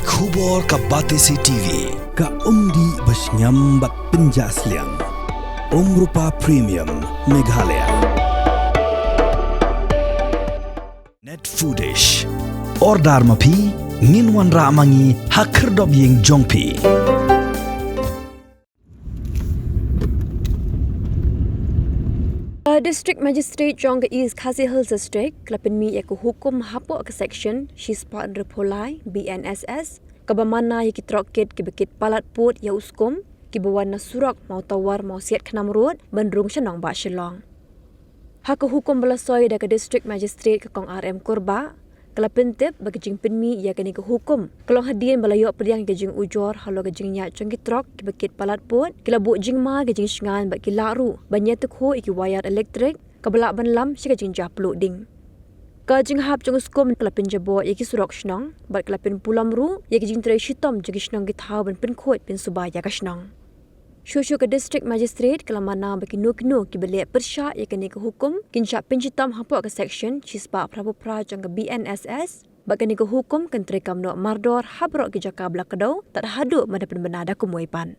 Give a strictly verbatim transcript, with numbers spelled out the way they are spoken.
Khubor ka Batesi T V, ka umdih ba shngiam bad pynjah sliang. Umrupa Premium, Meghalaya. Net Foodish. Order ma phi, ngin wanrah ma ngi ha khyrdop ïing jong phi. Ka District Magistrate jong ka East Khasi Hills District ka la pynmih ïa ka hukum hapoh ka Section shispah hynriewphew lai B N S S, kaba mana ïa ki trok kit kiba kit palat pud ïa u skum, kiba wan na surok Mawtawar Mawsiatkhnam Road ban rung sha nongbah Shillong. Ha ka hukum ba la soi da ka District Magistrate ka Kong R M Kurbah, ka la pyntip ba ka jingpynmih ïa kane ka hukum ka long hadien ba la ïoh pdiang ïa ka jingujor halor ka jingïaid jong ki trok kiba kit palat pud, ki la buh jingma ïa ka jingshngaiñ bad ki lah ruh ban ïatukhuh ïa ki wire elektrik kaba lah ban lam sha ka jingjia pluh ding. Ka jinghap jong u skum ka la pynjaboh ïa ki surok shnong bad ka la pynpulom ruh ïa ka jingtrei shitom jong ki shnong ki thaw ban pynkhuid pynsuba ïa ka shnong. Shuh shuh ka District Magistrate ka la mana ba kino kino kiba leh pyrshah ïa kane ka hukum kin shah pynshitom hapoh ka Section shispah phraphew phra jong ka B N S S, bad kane ka hukum kan treikam noh mardor ha baroh ki jaka ba la kdew tad haduh ban da pynbna da kumwei pat.